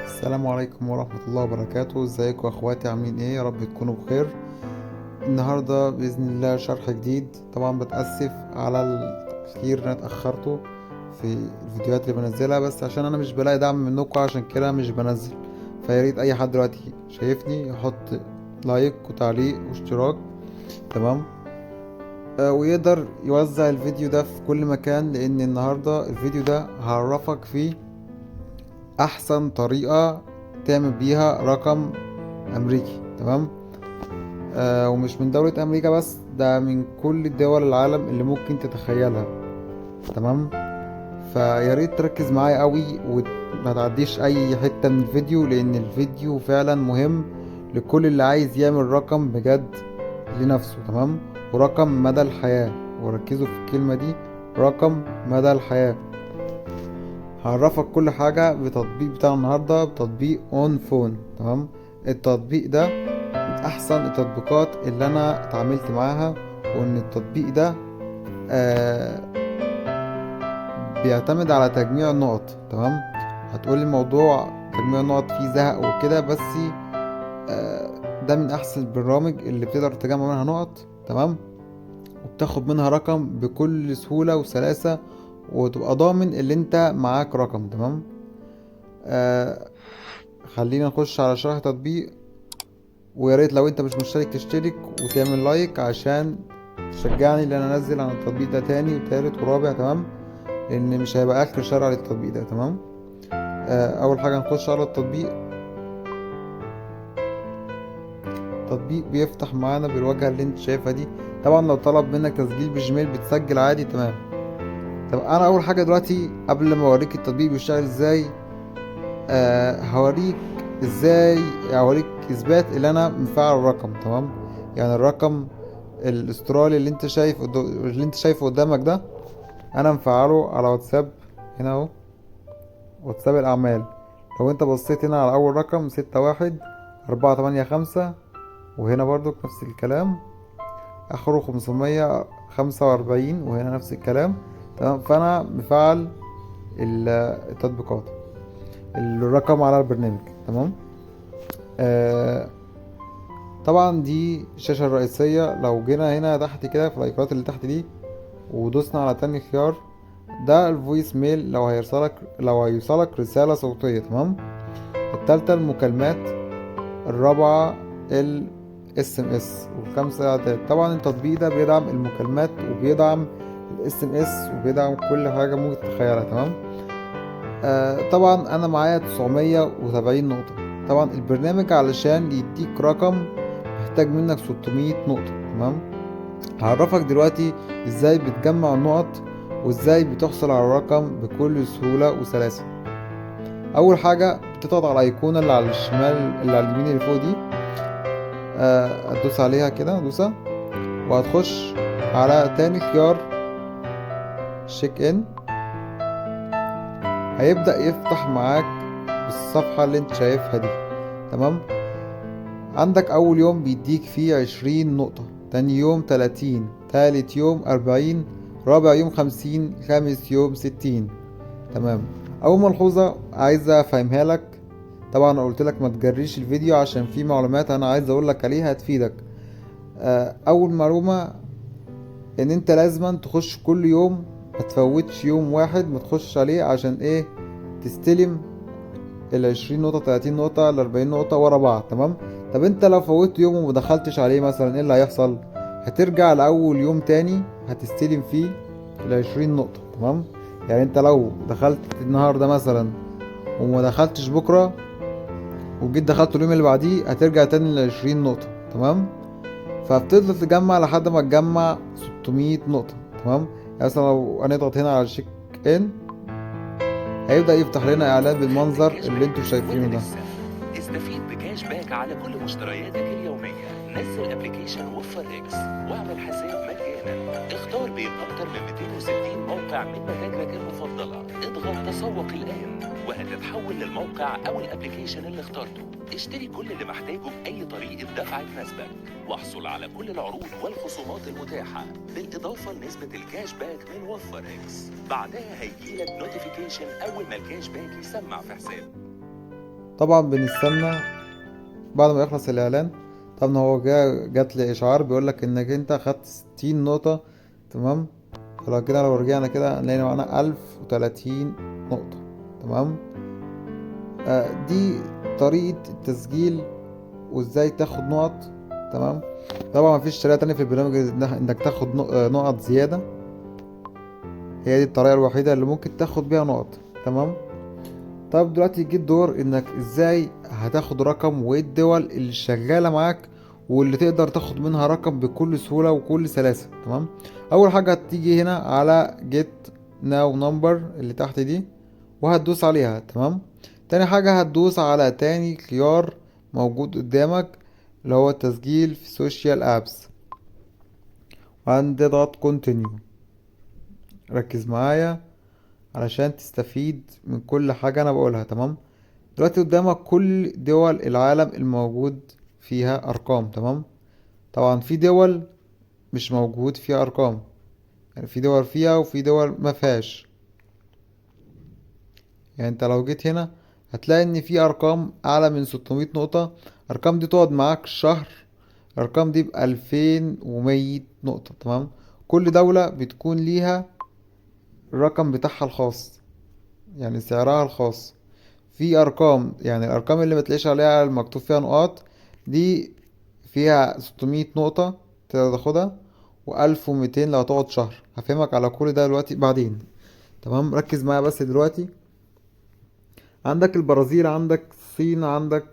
السلام عليكم ورحمة الله وبركاته. ازيكم يا اخواتي، عاملين ايه؟ يا رب تكونوا بخير. النهاردة بإذن الله شرح جديد. طبعا بتأسف على التأخير اللي انا اتأخرته في الفيديوهات اللي بنزلها، بس عشان انا مش بلاقي دعم منكم عشان كده مش بنزل. فياريت اي حد دلوقتي شايفني يحط like وتعليق واشتراك، تمام؟ ويقدر يوزع الفيديو ده في كل مكان، لان النهاردة الفيديو ده هعرفك فيه احسن طريقة تعمل بيها رقم امريكي، تمام؟ ومش من دولة امريكا بس، ده من كل دول العالم اللي ممكن تتخيلها، تمام؟ فياريت تركز معايا قوي وما تعديش اي حتة من الفيديو، لان الفيديو فعلا مهم لكل اللي عايز يعمل رقم بجد لنفسه، تمام؟ ورقم مدى الحياة، وركزوا في الكلمة دي، رقم مدى الحياة. هعرفك كل حاجة بتطبيق بتاع النهاردة، بتطبيق OnePhone، تمام؟ التطبيق ده من احسن التطبيقات اللي انا اتعاملت معاها، وان التطبيق ده بيعتمد على تجميع النقط، تمام؟ هتقولي الموضوع تجميع النقط فيه زهق وكده، بس ده من احسن البرامج اللي بتقدر تجمع منها نقط، تمام؟ وبتاخد منها رقم بكل سهولة وسلاسة، وتبقى ضامن اللي انت معاك رقم، تمام؟ خلينا نخش على شرح تطبيق، ويا ريت لو انت مش مشترك تشترك وتعمل like عشان تشجعني ان انا انزل عن التطبيق ده تاني وتالت ورابع، تمام؟ لان مش هيبقى اخر شرح للتطبيق ده، تمام؟ اول حاجة نخش على التطبيق. التطبيق بيفتح معانا بالواجهة اللي انت شايفها دي. طبعا لو طلب منك تسجيل بال Gmail بتسجل عادي، تمام؟ طب انا اول حاجة دلوقتي قبل ما اوريك التطبيق بيشتغل ازاي، هوريك ازاي، هوريك اثبات اللي انا مفعل الرقم، تمام؟ يعني الرقم الاسترالي اللي انت شايفه قدامك ده انا مفعله على واتساب، هنا اهو واتساب الاعمال. لو انت بصيت هنا على اول رقم 61485، وهنا برضو نفس الكلام اخره 545، وهنا نفس الكلام، تمام؟ فانا مفعل التطبيقات الرقم على البرنامج، تمام؟ طبعا دي الشاشة الرئيسية. لو جينا هنا تحت كده في الايقونات اللي تحت دي ودوسنا على تاني خيار، ده ال voice mail لو هيوصلك رسالة صوتية، تمام؟ التالتة المكالمات، الرابعة ال SMS، والخامسة اعداد. طبعا التطبيق ده بيدعم المكالمات وبيدعم ال SMS وبيدعم كل حاجة ممكن تتخيلها، تمام؟ طبعا انا معايا 970 نقطة. طبعا البرنامج علشان يديك رقم محتاج منك 600 نقطة، تمام؟ هعرفك دلوقتي ازاي بتجمع النقط وازاي بتحصل على الرقم بكل سهولة وسلاسة. اول حاجة بتضغط على الايقونة اللي على الشمال، اللي على اليمين اللي فوق دي، هتدوس عليها كده دوسة، وهتخش على تاني خيار check in. هيبدأ يفتح معاك بالصفحة اللي انت شايفها دي، تمام؟ عندك اول يوم بيديك فيه 20 نقطة، تاني يوم 30، تالت يوم 40، رابع يوم 50، خامس يوم 60، تمام؟ اول ملحوظة عايز افهمها لك، طبعا انا قلت لك ما تجريش الفيديو عشان في معلومات انا عايز اقول لك عليها هتفيدك. اول معلومة ان انت لازما تخش كل يوم، ما تفوتش يوم واحد ما تخشش عليه، عشان ايه؟ تستلم ال20 نقطة، تلاتين نقطة، الأربعين نقطة ورا بعض، تمام؟ طب انت لو فوتت يوم وما دخلتش عليه مثلا، ايه اللي هيحصل؟ هترجع لأول يوم تاني هتستلم فيه ال20 نقطة، تمام؟ يعني انت لو دخلت النهاردة مثلا وما دخلتش بكرة وجيت دخلت اليوم اللي بعديه، هترجع تاني للعشرين نقطة، تمام؟ فبتفضل تجمع لحد ما تجمع 600 نقطة، تمام؟ يعني مثلا لو هنضغط هنا على check in هيبدأ يفتح لنا اعلان بالمنظر اللي انتوا شايفينه ده. استفيد ب cash back على كل مشترياتك اليومية. نزل application وفر اكس واعمل حساب مجاني. مجانا. اختار بين أكتر من 260 موقع من متاجرك المفضلة. اضغط تسوق الآن وهتتحول للموقع أو ال application اللي اخترته. اشتري كل اللي محتاجه بأي طريقة دفع تناسبك، واحصل على كل العروض والخصومات المتاحة، بالإضافة لنسبة ال cash back من وفر إكس. بعدها هيجيلك notification أول ما ال cash back يسمع في حسابك. طبعا بنستنى بعد ما يخلص الإعلان. طبعا هو جات لي إشعار بيقول لك إنك أنت خدت 60 نقطة، تمام. فلو كده لو رجعنا كده هنلاقي معانا 1030 نقطة، تمام. دي طريقة التسجيل وازاي تاخد نقط، تمام. طبعا مفيش طريقة تانية في البرنامج انك تاخد نقط زيادة، هي دي الطريقة الوحيدة اللي ممكن تاخد بيها نقط، تمام. طب دلوقتي جه الدور انك ازاي هتاخد رقم، وايه الدول اللي شغالة معاك واللي تقدر تاخد منها رقم بكل سهولة وكل سلاسة، تمام. اول حاجة هتيجي هنا على get now number اللي تحت دي وهتدوس عليها، تمام. تاني حاجة هتدوس على تاني خيار موجود قدامك اللي هو التسجيل في social apps، وهنضغط continue. ركز معايا علشان تستفيد من كل حاجة أنا بقولها، تمام. دلوقتي قدامك كل دول العالم الموجود فيها أرقام، تمام. طبعا في دول مش موجود فيها أرقام، يعني في دول فيها وفي دول ما فيهاش. انت لو جيت هنا هتلاقي ان في ارقام اعلى من 600 نقطة، الارقام دي تقعد معاك شهر، الارقام دي بألفين ومية نقطة، تمام. كل دولة بتكون ليها الرقم بتاعها الخاص، يعني سعرها الخاص. في ارقام، يعني الارقام اللي ما تلاقيش عليها المكتوب فيها نقاط دي فيها 600 نقطة تقدر تاخدها، وألف وميتين لو هتقعد شهر. هفهمك على كل ده دلوقتي بعدين، تمام. ركز معايا بس دلوقتي. عندك البرازيل، عندك الصين، عندك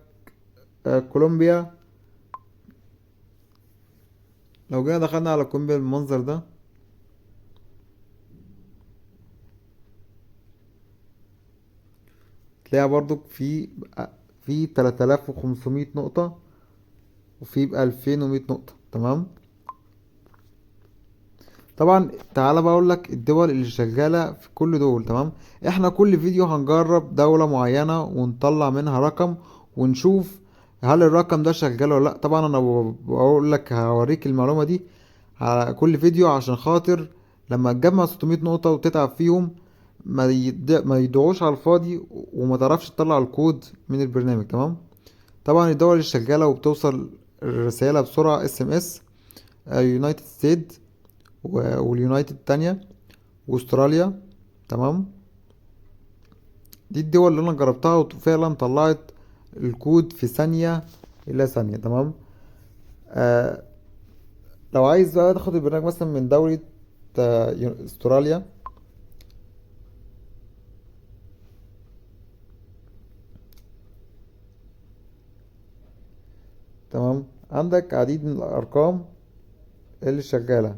كولومبيا. لو جينا دخلنا على كولومبيا بالمنظر ده، تلاقيها برضو في 3500 نقطة وفي بألفين ومية نقطة، تمام. طبعا تعالى بقى اقول لك الدول اللي شغالة في كل دول، تمام. احنا كل فيديو هنجرب دولة معينة ونطلع منها رقم ونشوف هل الرقم ده شغال ولا لا. طبعا انا بقول لك هوريك المعلومة دي على كل فيديو عشان خاطر لما تجمع 600 نقطة وتتعب فيهم ما يضيعوش على الفاضي وما تعرفش تطلع الكود من البرنامج، تمام. طبعا الدول اللي شغالة وبتوصل الرسالة بسرعة SMS، United States وال United التانية واستراليا، تمام. دي الدول اللي انا جربتها وفعلا طلعت الكود في ثانية الى ثانية، تمام. لو عايز بقى تاخد البرنامج مثلا من دولة، استراليا، تمام. عندك عديد من الارقام اللي شغالة،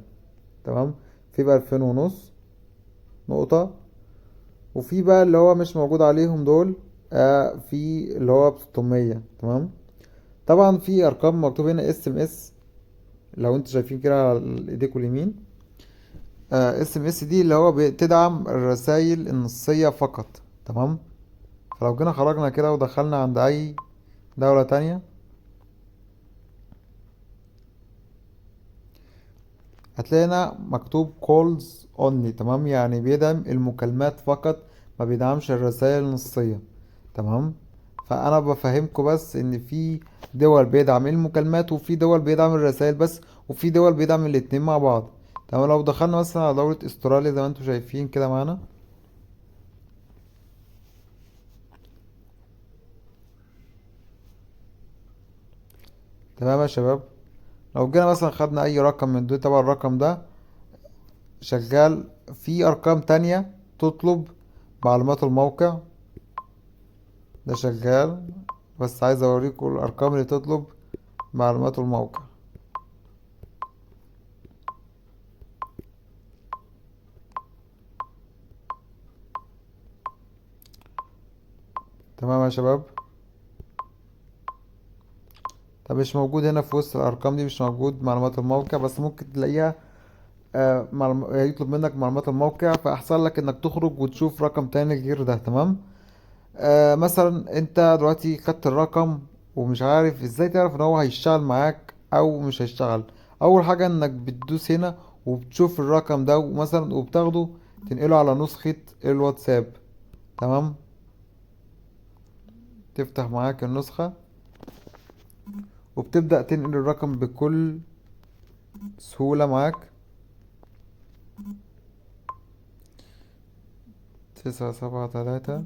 تمام. في بقى ألفين ونص نقطة، وفي بقى اللي هو مش موجود عليهم دول، في اللي هو بستمية، تمام. طبعا في ارقام مكتوب هنا SMS، لو انتوا شايفين كده على ايديكم اليمين، SMS دي اللي هو بتدعم الرسائل النصية فقط، تمام. فلو جينا خرجنا كده ودخلنا عند اي دولة تانية هتلاقي هنا مكتوب calls only، تمام. يعني بيدعم المكالمات فقط، ما بيدعمش الرسائل النصية، تمام. فانا بفهمكم بس ان في دول بيدعم المكالمات وفي دول بيدعم الرسائل بس، وفي دول بيدعم الاتنين مع بعض، تمام. لو دخلنا مثلا على دولة استراليا زي ما انتم شايفين كده معانا، تمام يا شباب. لو جينا مثلا خدنا اي رقم من دول، طبعا الرقم ده شغال. في ارقام تانية تطلب معلومات الموقع، ده شغال، بس عايز اوريكم الارقام اللي تطلب معلومات الموقع. تمام يا شباب. طب مش موجود هنا في وسط الارقام دي، مش موجود معلومات الموقع، بس ممكن تلاقيها يطلب منك معلومات الموقع، فاحسن لك انك تخرج وتشوف رقم تاني غير ده. تمام. مثلا انت دلوقتي خدت الرقم ومش عارف ازاي تعرف ان هو هيشتغل معاك او مش هيشتغل. اول حاجة انك بتدوس هنا وبتشوف الرقم ده مثلا وبتاخده تنقله على نسخة الواتساب. تمام. تفتح معاك النسخة وبتبدأ تنقل الرقم بكل سهولة معاك. 9 7 3.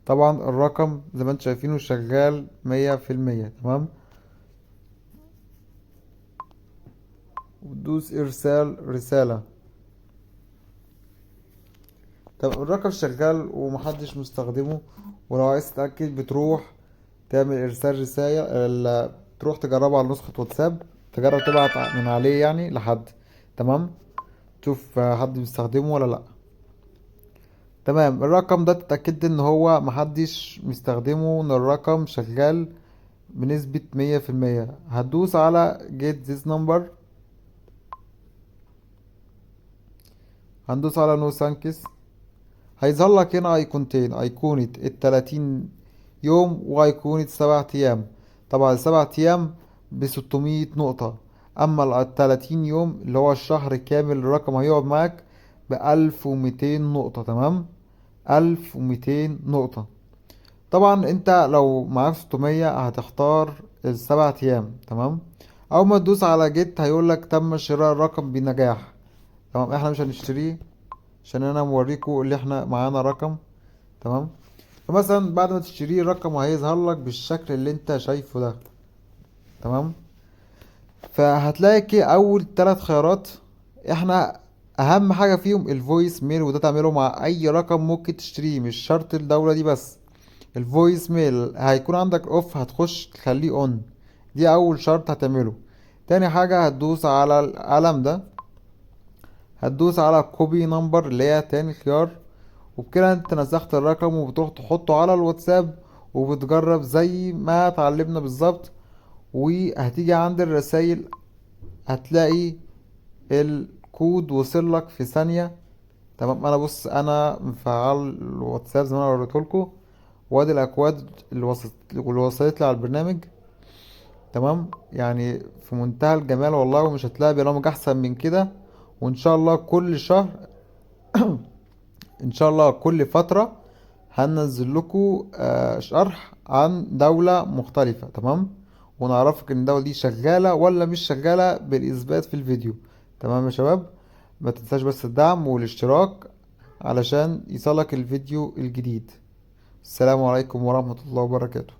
طبعا الرقم زي ما انتم شايفينه شغال 100%. تمام. وتدوس ارسال رسالة. طب الرقم شغال ومحدش مستخدمه، ولو عايز تتأكد بتروح تعمل ارسال رسالة، تروح تجربه على نسخة واتساب، تجرب تبعت من عليه يعني لحد. تمام. تشوف حد بيستخدمه ولا لا. تمام. الرقم ده تتأكد ان هو محدش مستخدمه، ان الرقم شغال بنسبة 100%. هتدوس على get this number، هندوس على no thanks. هيظهر لك هنا ايقونتين، ايقونة التلاتين يوم وايقونة 7 ايام. طبعا السبع ايام بستمية نقطة، اما التلاتين يوم اللي هو الشهر كامل الرقم هيقعد معاك بألف ومتين نقطة. تمام. 1200 نقطة. طبعا انت لو معاك 600 هتختار السبع ايام. تمام. اول ما تدوس على get هيقولك تم شراء الرقم بنجاح. تمام. احنا مش هنشتريه عشان انا موريكم اللي احنا معانا رقم. تمام. فمثلا بعد ما تشتريه الرقم هيظهر لك بالشكل اللي انت شايفه ده. تمام. فهتلاقي كده اول 3 خيارات، احنا اهم حاجة فيهم ال voice mail، وده تعمله مع اي رقم ممكن تشتريه، مش شرط الدولة دي بس. ال voice mail هيكون عندك off، هتخش تخليه on، دي اول شرط هتعمله. تاني حاجة هتدوس على القلم ده، هتدوس على copy number اللي هي تاني خيار، وبكده انت نسخت الرقم وبتروح تحطه على الواتساب وبتجرب زي ما اتعلمنا بالظبط. وهتيجي عند الرسائل هتلاقي الكود وصل لك في ثانية. تمام. انا مفعل الواتساب زي ما انا وريته لكم، وادي الاكواد اللي وصلت لي على البرنامج. تمام. في منتهى الجمال والله، ومش هتلاقي برنامج احسن من كده. وان شاء الله كل شهر ان شاء الله كل فترة هننزل لكم شرح عن دولة مختلفة. تمام. ونعرفك ان الدولة دي شغالة ولا مش شغالة بالاثبات في الفيديو. تمام يا شباب، ما تنساش بس الدعم والاشتراك علشان يصلك الفيديو الجديد. السلام عليكم ورحمة الله وبركاته.